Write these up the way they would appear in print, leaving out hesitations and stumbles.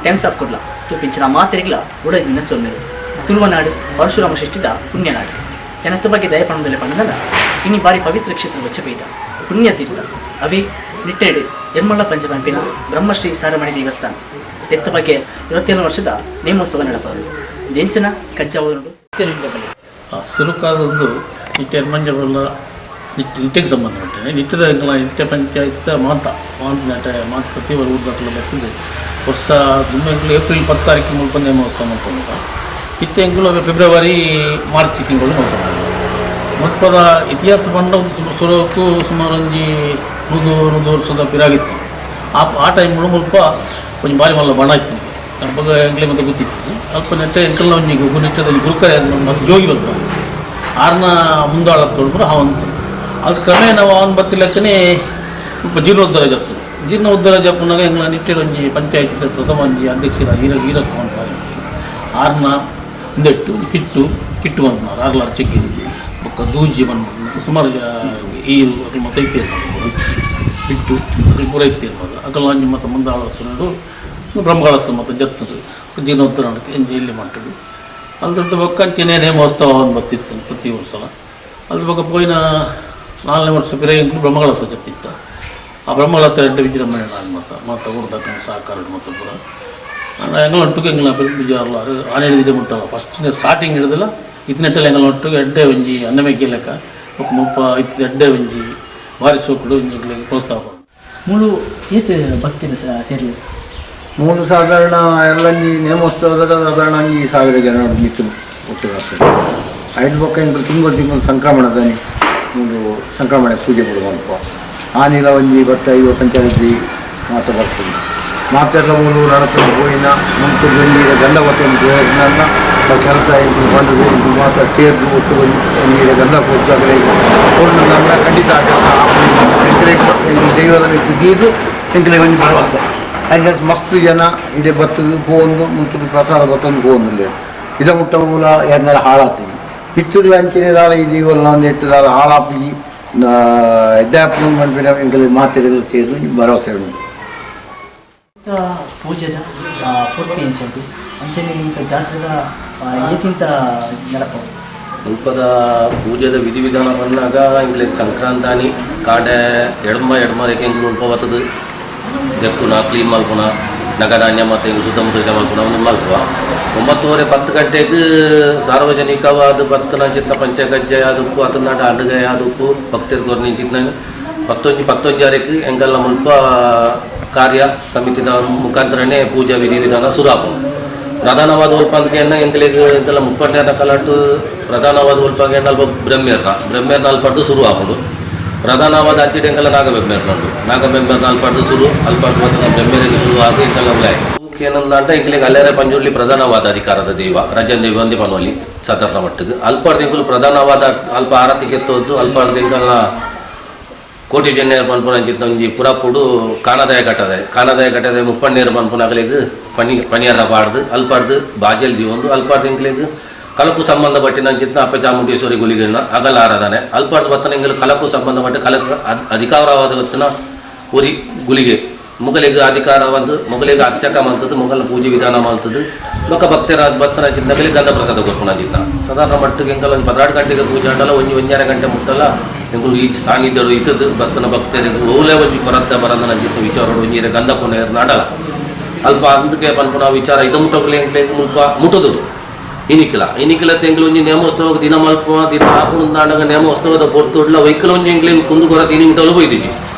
Times of Kudla ತೂಪಿಂಚಿನ ಮಾತೆರಿಗ್ಲ ಉಡಜಿನ ಸೊಲ್ಮೆರು. ತುಳುವನಾಡು Parashurama ಷಷ್ಠಿದ ಪುಣ್ಯನಾಡು. ಜನತ ಬಗ್ಗೆ ದಯಪಣದಲ್ಲೇ ಪಂಡನಲ್ಲ, ಇನಿ ಬಾರಿ ಪವಿತ್ರ ಕ್ಷೇತ್ರ ವಚ್ಚಪೈದ ಪುಣ್ಯ ತೀರ್ಥ ಅವೇ ನಿಟ್ಟೆಡು ಎರ್ಮಳ್ಳ ಪಂಚಪಂಪಿನ ಬ್ರಹ್ಮಶ್ರೀ ಸಾರಮಣಿ ದೇವಸ್ಥಾನ. ಎತ್ತ ಬಗ್ಗೆ 27 ವರ್ಷದ ನೇಮೋತ್ಸವ ನಡಪರು ದೆಂಚಿನ ಕಜ್ಜಾವರುಡು ಬಳಿ. ಸುರುಕಾದೊಂದು ನಿಟ್ಟೆ ಎರ್ಮಂಜಬಲ್ಲ ನಿಟ್ಟೆಗೆ ಸಂಬಂಧಪಟ್ಟಿದೆ. ನಿಟ್ಟದ ಎಂಕಲ್ನ ನಿಟ್ಟೆ ಪಂಚಾಯತ್ ಮಾಂತ ಮಾಂತ ನೆಟ ಮಾಂತ ಪ್ರತಿ ಊರ್ದಕ್ಲು ಬರ್ತದೆ. ವರ್ಷ ದುಂಬು ಎಂಕುಲು ಏಪ್ರಿಲ್ 10 ತಾರೀಕು ಮುಲ್ಪ ನೇಮೋತ್ಸವ ಮಲ್ಪೊಂದು ಇತ್ತೆ ಎಂಕುಲು ಫೆಬ್ರವರಿ ಮಾರ್ಚ್ ತಿಂಗಳು ಮಲ್ಪೊಂದು. ಮುಲ್ಪದ ಇತಿಹಾಸ ಪಂಡ ಸುರುಕು ಸುಮಾರು ಒಂಜಿ 100 100 ವರ್ಷದ ಪಿರಾಗಿತ್ತು. ಆ ಆ ಟೈಮ್ ಮುಲ್ಪ ಒಂಜಿ ಬಾರಿ ಮಲ್ಲ ಬಣ ಇತ್ತು. ಅಪ್ಪಗ ಎಂಕ್ಲೆ ಮತ್ತೆ ಗೊತ್ತಿತ್ತು. ಅಲ್ಪ ನೆಟ್ಟೆ ಎಂಕಲ್ನ ಒಂಜಿ ನಿಟ್ಟದ ಒಂಜಿ ಗುರುಕರೆ ಜೋಗಿ ಬಲ್ಪ ಆರ್ನ ಮುಂದಾಳ ತೊಳ್ಪುರ ಹಾವಂತ. ಅದು ಕ್ರಮೇಣ ನಾವು ಅವನ ಬತ್ತಿಲೆಕ್ಕನೆ ಮುಲ್ಪ ಜೀರ್ಣೋದ್ಧಾರ ಜರ್ತದೆ. ಜೀರ್ಣೋದ್ಧಾರ ಜಪ್ಪುನಾಗ ಎಂಗ್ಲ ನಿಟ್ಟೆಡ್ ಒಂಜಿ ಪಂಚಾಯತ್ ಪ್ರಥಮ ಒಂಜಿ ಅಧ್ಯಕ್ಷರ ಹೀರ ಹೀರಕ್ಕ ಅಂತಾರೆ. ಆರ್ನ ಒಂದೆಟ್ಟು ಕಿಟ್ಟು ಕಿಟ್ಟು ಬಂದ್ನಾರು ಆರ್ಲ ಅರ್ಚಕೀರು ಬೊಕ್ಕ ದೂಜಿ ಬಂದ್ಬಿಟ್ಟು ಸುಮಾರು ಈರು ಅಕಲ್ ಮತ್ತೆ ಇತ್ತೇರು ಬಿಟ್ಟು ಅಕಲ್ ಪೂರ ಇತ್ತೇರು. ಅಕಲ್ ಒಂಜಿ ಮತ್ತೆ ಮುಂದಾಳ ತುಳುಡು ಬ್ರಹ್ಮಕಳಸ ಮತ್ತು ಜತ್ತದು ಜೀರ್ಣೋದ್ಧಾರ ಎಂಜಿ ಇಲ್ಲಿ ಮಂಟಡು. ಅಲ್ದೊಡ್ಡ ಬೊಕ್ಕ ಅಂಚನೆ ನೇಮೋತ್ಸವ ಒಂದು ಬತ್ತಿತ್ತು ಪ್ರತಿ ವರ್ಷ. ಅದ್ರ ಬೊಕ್ಕ ಪೋಯಿನ 4ನೇ ವರ್ಷ ಪಿರಯಂಕುಲು ಬ್ರಹ್ಮಕಳಸ ಜತ್ತಿತ್ತ. ಆ ಬ್ರಹ್ಮಕಳಸ ಎಡ್ಡೆ ವಿಜೃಂಭಣೆ ನಾನು ಮತ್ತು ಮತ್ತು ಊರ್ದಕ್ಕನ ಸಹಕಾರ ಮತ್ತು ಪೂರ ಎಂಗಳ ಒಟ್ಟುಗೆ ಎಂಗಳ ಬಿಜಾರ್ಲ ಆನೆ ಹಿಡಿದಿದ್ದೆ ಮುಟ್ಟಲ್ಲ. ಫಸ್ಟ್ ಸ್ಟಾರ್ಟಿಂಗ್ ಹಿಡಿದಿಲ್ಲ ಇತ್ತಿನೆಟ್ಟಲ್ಲ ಎಂಗಳ ಒಟ್ಟಿಗೆ ಎಡ್ಡೆ ಒಂಜಿ ಅನ್ನಮೇಕೆ ಲೆಕ್ಕ ಬೊಕ್ಕ ಮುಲ್ಪ ಇತ್ತಿದ ಎಡ್ಡೆ ಒಂಜಿ ಬಾರಿ ಸೋಕುಡು ಒಂಜಿ ಎಂಕ್ಲೆಗ್ ಪ್ರೋತ್ಸಾಹ. ಮೂಲು ಏತ್ ಭಕ್ತಿನ ಸೇರ್ಲಿ? ಮೂಲು ಸಾಧಾರಣ ಎಲ್ಲಂಜಿ ನೇಮೋತ್ಸವದಾಗ ಸಾಧಾರಣ ಒಂಜಿ 1000 ಜನ ಮಿತ್ತು ಒಟ್ಟು ಬರ್ತದೆ. ಐದು ಬೊಕ್ಕ ಎಂಕುಲು ತಿಂಗಳು ತಿಂಗಳು ಸಂಕ್ರಮಣದಾನಿ ಮೂಲು ಸಂಕ್ರಮಣ ಪೂಜೆ ಬಿಡುವಂತ ಆನಿಲ ಒಂಜಿ ಬತ್ತ ಐವತ್ತಂಚಿ ಮಾತ ಬರ್ತದೆ. ಮಾತೆಲ್ಲ ಮೂಲು ನಡಕೊಂಡು ಹೋಯಿನ ಮುಂಚೆ ಒಂಜಿ ಗಂಧ ಬತ್ತೊಂದು ಹೋಯಿನ ಕೆಲಸ ಎಂಕುಲು ಬಂದದ್ದು. ಎಂಕುಲು ಮಾತ್ರ ಸೇರ್ದು ಒಟ್ಟು ಒಂಜಿ ಗಂಧ ಕೊಟ್ಟು ಕೊಟ್ಟು ಖಂಡಿತ ಆ ಕೆಲಸ ಎಂಕಲೆಗ್ ಎಂಕುಲು ದೈವದ ಮಿತ್ತ್ ದೀದ್ ಎಂಕಲೆಗ್ ಒಂಜಿ ಭರವಸೆ. ಹಂಗೆ ಮಸ್ತ್ ಜನ ಇಡೆ ಬತ್ತದು ಪೋವೊಂದು ಮುಂಚೆ ಪ್ರಸಾದ ಬತ್ತೊಂದು ಪೋವೊಂದುಲ್ಲೆರ್. ಇದ ಮುಟ್ಟ ಮೂಲ ಏರ್ನಲ ಹಾಳಾತಿಜಿ. ಇತ್ತುಗ್ಲ ಅಂಚನೆ ದಾಲ ಈ ದೈವೊಲ್ನ ಒಂಜಿ ಎಟ್ಟು ದಾಲ ಹಾಳಾಪುಜಿ, ಎಡ್ಡೆ ಆಪುಂಡು ಪನ್ಪಿನ ಎಂಕಲೆಗ್ ಮಾತೆರೆಗ್ಲ ಸೇರ್ದ್ ಒಂಜಿ ಭರವಸೆ ಉಂಡು. ಪೂಜೆದ ಪೂರ್ತಿ ಎಂಚ ಉಂಟು? ಅಂಚನೆ ಇಂಥ ಜಾತ್ರೆದ ಏತಿಂತ ನಡಪವು? ಮುಲ್ಪದ ಪೂಜೆದ ವಿಧಿವಿಧಾನ ಪನ್ನಗ ಎಂಕ್ಲೆಗ್ ಸಂಕ್ರಾಂತಾನಿ ಕಾಂಡೆ ಎಡ್ಮ ಎಡ್ಮರೆಗೆ ಎಂಕ್ಲು ಮುಲ್ಪ ಬತ್ತದು ದೆಕ್ಕುನ, ಕ್ಲೀನ್ ಮಲ್ಪುನ, ನಗಧಾನ್ಯ ಮತ್ತು ಎಂಕ್ ಸುತ್ತಮುತ್ತ ಮಲ್ಪುನ ಒಂದು ಮಲ್ಪುವ. 9:30 10 ಗಂಟೆಗೆ ಸಾರ್ವಜನಿಕವಾದ ಬತ್ತನ ಚಿತ್ನ ಪಂಚಕಜ್ಜಾಯ ಆದುಪ್ಪು, ಅತನಾಟ ಅಡುಗೆ ಆದುಪ್ಪು, ಭಕ್ತರು ಕೊರ್ನಿ ಚಿತ್ನ ಪತ್ತೊಂಜಿ ಪತ್ತೊಂಜಾರಕ್ಕೆ ಎಂಕಲ್ನ ಮುಲ್ಪ ಕಾರ್ಯ ಸಮಿತಿದ ಮುಖಾಂತರನೇ ಪೂಜಾ ವಿಧಿವಿಧಾನ ಶುರು ಆಪುಂಡು. ಪ್ರಧಾನವಾದ ಒಲ್ಪ ಅಂದ್ಕೆನ್ನ ಎಂಕಲೆಗ್ ಎಂಕಲ್ನ ಮುಪ್ಪಣ್ಣದ ಕಲಾಟು ಪ್ರಧಾನವಾದ ಒಲ್ಪ ಅಲ್ಪ ಬ್ರಹ್ಮೇರ್ನ ಬ್ರಹ್ಮೇರ್ನ ಅಲ್ಪಡ್ದು ಶುರು ಆಪುಂಡು. ಪ್ರಧಾನವಾದ ಅಂಚಿಟ ಎಂಕಲ್ನ ನಾಗಬೆಮ್ಮೇರ್ನ ಉಂಡು. ನಾಗಬೆಮ್ಮೇರ್ನ ಅಲ್ಪಡ್ದು ಶುರು, ಅಲ್ಪಡ್ದು ಬತ್ತನ ಬ್ರಹ್ಮೇರಿಗೆ ಶುರು ಆದ್ ಎಂಕಲ್ನ ಉಲಾಯಿ ಏನಂದಾಂಡ ಎಂಕಲೆಗ್ ಅಲ್ಲೇರೆ ಪಂಜುರ್ಲಿ ಪ್ರಧಾನವಾದ ಅಧಿಕಾರದ ದೈವ ರಜನ್ ದೈವ ಒಂದೇ ಪನೋಲಿ. ಸಾಧಾರಣ ಮಟ್ಟಿಗೆ ಅಲ್ಪಡ್ದು ಎಂಕುಲು ಪ್ರಧಾನವಾದ ಅಲ್ಪ ಆರತಿ ಕೆತ್ತೋದು. ಅಲ್ಪಡ್ದು ಎಂಕಲ್ನ ಕೋಟಿ ಜನ್ಯರ್ ಪನ್ಪುನ ಅಂಚಿತ್ತಿನ ಒಂಜಿ ಪುರಪುಡು ಕಾನದಾಯ ಕಟ್ಟದೆ, ಕಾನದಾಯ ಕಟ್ಟದೆ ಮುಪ್ಪಣ್ಣೀರು ಪನ್ಪುನ ಅಗಲೆಗ್ ಪನಿ ಪನಿಯಾರ ಪಾಡ್ದು ಅಲ್ಪಡ್ದು ಬಾಜೆಲ್ ದೀವೊಂದು ಅಲ್ಪಡ್ದು ಎಂಕ್ಲೆಗ್ ಕಲಕು ಸಂಬಂಧಪಟ್ಟಿನ ಅಂಚಿತ್ತಿನ ಅಪ್ಪೆ ಚಾಮುಂಡೇಶ್ವರಿ ಗುಳಿಗನ್ನ ಅಗಲ ಆರಾಧನೆ. ಅಲ್ಪಡ್ದು ಬತ್ತನ ಎಂಕುಲು ಕಲಕು ಸಂಬಂಧಪಟ್ಟ ಕಲಕ ಅಧಿಕಾರವಾದ ಬತ್ತಿನ ಉರಿ ಗುಳಿಗೆ ಮೊಗಲಿಗೆ ಅಧಿಕಾರ ಬಂದು ಮೊಗಲಿಗೆ ಅರ್ಚಕ ಮಲ್ತದ್ದು, ಮೊಗಲ ಪೂಜೆ ವಿಧಾನ ಮಲ್ತದ್ದು. ಬೊಕ್ಕ ಭಕ್ತರ ಬತ್ತನ ಚಿನ್ನಗಲಿ ಗಂಧ ಪ್ರಸಾದ ಕೊರ್ಪುನ ಅಂಚಿತ್ತ. ಸಾಧಾರಣ ಮಟ್ಟಿಗೆ ಎಂಕಲ್ ಒಂಜಿ 12 ಗಂಟೆಗೆ ಪೂಜೆ ಆಂಡಲ ಒಂಜಿ ಒಂಜರೆ ಗಂಟೆ ಮುಟ್ಟಲ ಎಂಕುಲು ಈ ಸಾನ್ನಿಧ್ಯಡು ಇತ್ತದ್ದು ಬತ್ತನ ಭಕ್ತರಿಗೆ ಓಲೆ ಒಂಜಿ ಕೊರತೆ ಬರಂದನ ಅಂಚಿತ್ತ ವಿಚಾರ ಒಂಜಿ ಗಂಧ ಕೊನೆಯರ್ ನಾಡಲ ಅಲ್ಪ ಅಂದಕ್ಕೆ ಪನ್ಪುನ ವಿಚಾರ ಇದು ಮುಟ್ಟೋಗ್ಲಿ ಎಂಕ್ಲೆಗ್ ಮುಲ್ಪ ಮುಟ್ಟುದುಡು. ಇನಿಕ್ಲ ಇನಿಕ್ಲ ತೆಂಗ್ಲು ಒಂಜಿ ನೇಮೋತ್ಸವ ದಿನ ಮಲ್ಪ ದಿನ ಆಪುಂದಾಂಡಗ ನೇಮೋತ್ಸವದ ಪೊರ್ತುಡ್ಲ ವೈಕಲ್ ಒಂಜಿ ಎಂಕ್ಲೆಗ್ ಕುಂದು ಕೊರತೆ ಇನಿ ಮುಟ್ಟಲು ಪೋಯ್ದಿಜಿ.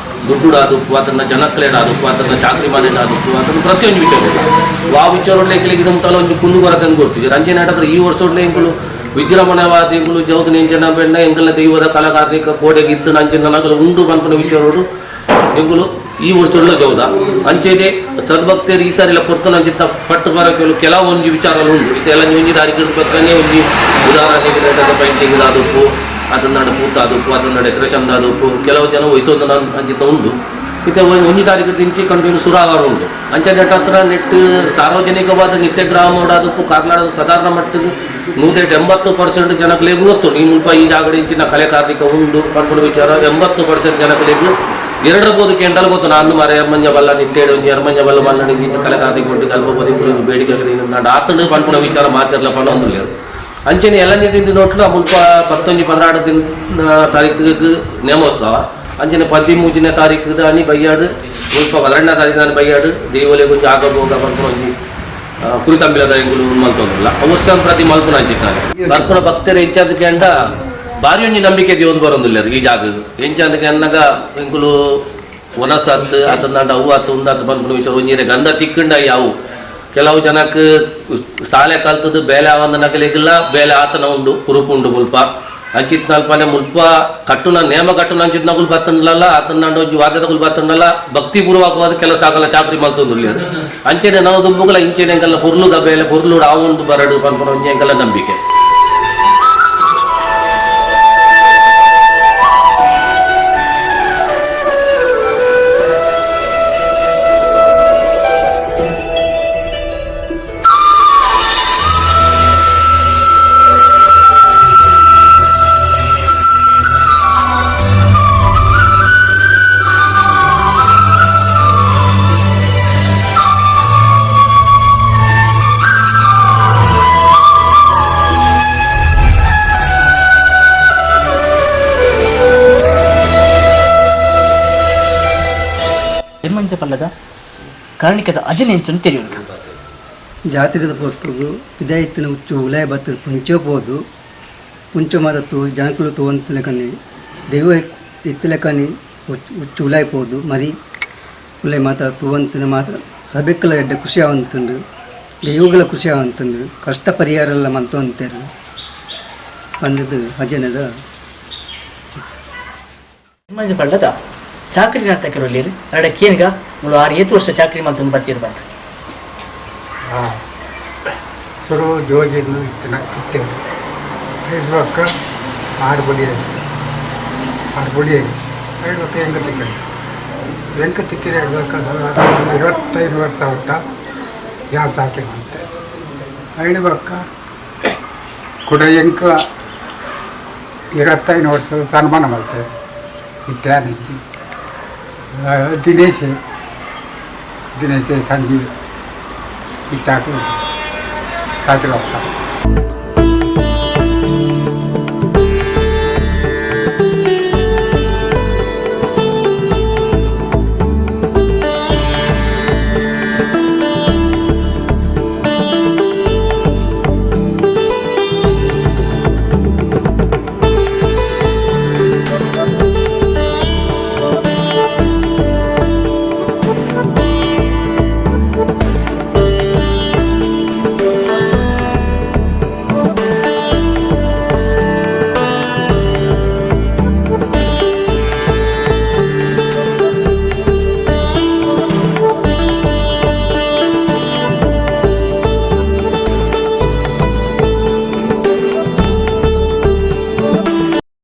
ದುಡ್ಡು ಆದುಪ್ಪು, ಅದನ್ನ ಜನಕ್ಲೇಡ್ ಆದುಪ್ಪು, ಅದನ್ನ ಚಾಕ್ರಿ ಮನೇಡ್ ಆದುಪ್ಪು, ಅದನ್ನ ಪ್ರತಿಯೊಂದು ವಿಚಾರ ವಾ ವಿಚಾರ ಎಂಕ್ಲೆಗ್ ಇದು ಮುಟ್ಟಲ ಒಂಜಿ ಕುಂದು ಕೊರತೆ ಅಂತ ಕೊಡ್ತೀವಿ. ರಂಜನೆ ಆಟತ್ರ ಈ ವರ್ಷ ಎಂಕುಲು ವಿಜೃಂಭಣೆವಾದ ಎಂಕುಲು ಜೌದು ನೆಂಚನ ಬೆಣ್ಣ ಎಂಕಲ್ನ ದೈವದ ಕಲಾಕಾರ್ಣಿಕ ಕೋಡೆಗೆ ಇತ್ತು ನಂಚಿನ ನಗಲು ಉಂಡು ಪನ್ಪುನ ವಿಚಾರೋಡು ಎಂಕುಲು ಈ ವರ್ಷ ಜೌದ. ಅಂಚೆದೆ ಸದ್ಭಕ್ತರು ಈ ಸಾರಿಲ ಕೊಡ್ತಾನ ಅಂಚಿತ್ತ ಪಟ್ಟು ಬರಕ್ಕೆ ಕೆಲವು ಒಂಜಿ ವಿಚಾರಗಳು ಉಂಡು. ಇತ್ತೆಲ್ಲ ಒಂಜಿ ದಾರಿ ಪಕ್ಕನೆ ಒಂಜಿ ಉದಾಹರಣೆಗೆ ಪೇಂಟಿಂಗ್ ಆದುಪ್ಪು, ಅದನ್ನ ಪೂತ ಆದುಪ್ಪು, ಅದನ್ನ ಡೆಕೋರೇಷನ್ ಆದುಪ್ಪು, ಕೆಲವು ಜನ ವಹಿಸೋದು ಅಂಚಿತ್ತ ಉಂಡು. ಇತ್ತೆ ಒಂಜಿ ತಾರೀಕು ದಿಂಚಿ ಕಂಟಿನ್ಯೂ ಸುರಾವಾರ ಉಂಡು. ಅಂಚೆ ನೆಟ್ ಹತ್ರ ನೆಟ್ ಸಾರ್ವಜನಿಕವಾದ ನಿತ್ಯ ಗ್ರಾಮ ಆದುಪ್ಪು ಕಾರ್ಲಾಡ ಸಾಧಾರಣ ಮಟ್ಟಿಗೆ 180% ಜನಕ್ಲೆಗ್ ಗೊತ್ತು ಈ ಮುಲ್ಪ ಈ ಜಾಗಡ್ ಇಂಚಿನ ಕಲೆ ಕಾರ್ಣಿಕ ಉಂಡು ಪನ್ಪುನ ವಿಚಾರ. 80% ಜನಕ್ಲೆಗ್ ಎರಡರ ಬೋದು ಕೇಂಡಲ್ ಗೊತ್ತು ನಾನು ಮರ ಎರ್ಮಂಜ ಬಲ್ಲ ನಿಟ್ಟೇಡು ಒಂಜಿ ಎರ್ಮಂಜ ಬಲ್ಲ ಮಲ್ಲಡಿ ಕಲೆಕಾತಿ ಕೊಟ್ಟು ಕಲ್ಪ ಬೋದಿ ಬೇಡಿಕೆ ನಾಡು ಆತಂಡು ಪನ್ಪುನ ವಿಚಾರ ಮಾತಿರ್ಲ ಪನ್ನೊಂದುಲ್ಲೇರು ಅಂಚನೆ ಎಲ್ಲನೇ ದಿನ ನೋಟ್ಲು ಮುಲ್ಪ ಪತ್ತೊಂಜಿ ಪದ್ರಾಡು ದಿನ ತಾರೀಕು ನೇಮೋತ್ಸವ ಅಂಚನೆ 13ನೇ ತಾರೀಕು ದಾನಿ ಬಯ್ಯಾಡು ಮುಲ್ಪ 12ನೇ ತಾರೀಕು ದಾನಿ ಬಯ್ಯಾಡು ದೇವಲೆ ಒಂಜಿ ಆಗ ಪನ್ಪುನ ಒಂಜಿ ಕುರಿತಂಬಿಲದ ಎಂಗುಲು ಮಲ್ತೊಂದುಲ್ಲ ವರ್ಷ ಪ್ರತಿ ಮಲ್ಪುನ ಅಂಚಿತ್ತಾನೆ ಬರ್ಪುನ ಭಕ್ತರ ಎಂಚಾದ ಕೇಂಡ ಭಾರಿ ಒಂಜಿ ನಂಬಿಕೆ ದಿವೊಂದು ಬರೊಂದುಲ್ಲೆರ್ ಈ ಜಾಗ ಎಂಚಾದ ಅನ್ನಗ ಎಂಕುಲು ಒನಸತ್ ಅತಂದಾಂಡ ಅವು ಆತು ಉಂದಾತು ಪನ್ಪುನ ವಿಚಾರ ಒಂಜಿರೆ ಗಂಧ ತಿಕ್ಕಂಡ ಯಾವು ಕೆಲವು ಜನಕ್ಕೆ ಸಾಲೆ ಕಲ್ತದ್ದು ಬೇಲೆ ಆವಂದ ನಕಲಿಗಿಲ್ಲ ಬೇಲೆ ಆತನ ಉಂಡು ಕುರುಪು ಉಂಡು ಮುಲ್ಪ ಅಂಚಿತ್ನಲ್ಪನೆ ಮುಲ್ಪ ಕಟ್ಟುನ ನೇಮ ಕಟ್ಟುನ ಅಂಚಿತ್ನಗುಲು ಬತ್ತಂಡಲ್ಲ ಆತನಾಂಡ ಒಂಜಿ ವಾದ್ಯದಗುಲು ಬತ್ತಂಡಲ್ಲ ಭಕ್ತಿಪೂರ್ವಕವಾದ ಕೆಲಸ ಆಗಲ್ಲ ಚಾಕ್ರಿ ಮಲ್ತೊಂದುಲ್ಲೆರ್ ಅಂಚೆನೆ ನಾವು ದುಂಬುಗಲ ಇಂಚೆನೆ ಎಂಕಲ್ಲ ಪೊರ್ಲುದ ಬೇಲೆ ಪೊರ್ಲುಡು ಆವೊಂದು ಬರಡು ಪನ್ಪುನ ಒಂಜಿ ಎಂಕಲ್ಲ ನಂಬಿಕೆ. ಎರ್ಮಂಜ ಪಲ್ಲದ ಕಾರ್ಣಿಕದ ಅಜನೆ ಎಂಚನು ತೆರೆಯುಂಟು ಜಾತ್ರೆದ ಪೊರ್ತುಗು ಪಿದಾಯಿತ್ತಿನ ಉಚ್ಚು ಉಲಾಯ ಬತ್ತದ ಪುಂಚೋ ಪೋದು ಪುಂಚೋ ಮಾತ ಜನಕುಲು ತೋವಂತಲೆಕನೆ ದೈವ ಇತ್ತಲೆಕನೆ ಉಚ್ಚು ಉಲಾಯ ಪೋದು ಮರಿ ಉಲಾಯ ಮಾತ ತೂವಂತಿನ ಮಾತ ಸಭೆಕ್ಕಲ ಎಡ್ಡೆ ಖುಷಿ ಆವಂತುಂಡು ದೈವಗಳ ಖುಷಿ ಆವಂತುಂಡು ಕಷ್ಟ ಪರಿಹಾರ ಎಲ್ಲ ಮಂತವಂತೇರು ಪಂಡದ ಭಜನೆದ. ಎರ್ಮಂಜ ಪಳ್ಳದ ಚಾಕ್ರಿ ನರ್ತಕರು ಅರಡ ಕೇನ್ಗ ಮುಳು 6-7 ವರ್ಷ ಚಾಕ್ರಿ ಮಂತೊಂದು ಬತ್ತೀರ್ ಬಂತ. ಸುರು ಜೋಗಿಯನ್ನು ಇತ್ತಿನ ಇತ್ತೇವೆ ಐದು ಆರು ಬಡಿಯಾಗಿ ಆರು ಬಡಿಯಾಗಿ ಐದು ಎಂಕ ತಿಕ್ಕಿ ಎಂಕ ತಿಕ್ಕಿರಿ 25 ವರ್ಷ ಹುಟ್ಟ ಯಾ ಸಾಕಿ ಅಂತೆ ಐದು ಬಕ್ಕ ಕುಡ ಎಂಕ 25 ವರ್ಷ ಸನ್ಮಾನ ಮಾಡ್ತೇವೆ ಇತ್ಯಾದಿ ದಿನೇಶ್ ದಿನೇಶ್ ಸಂಜೀವ್ ಇತ್ತಾಕು ಸಾಕಿರಪ್ಪ.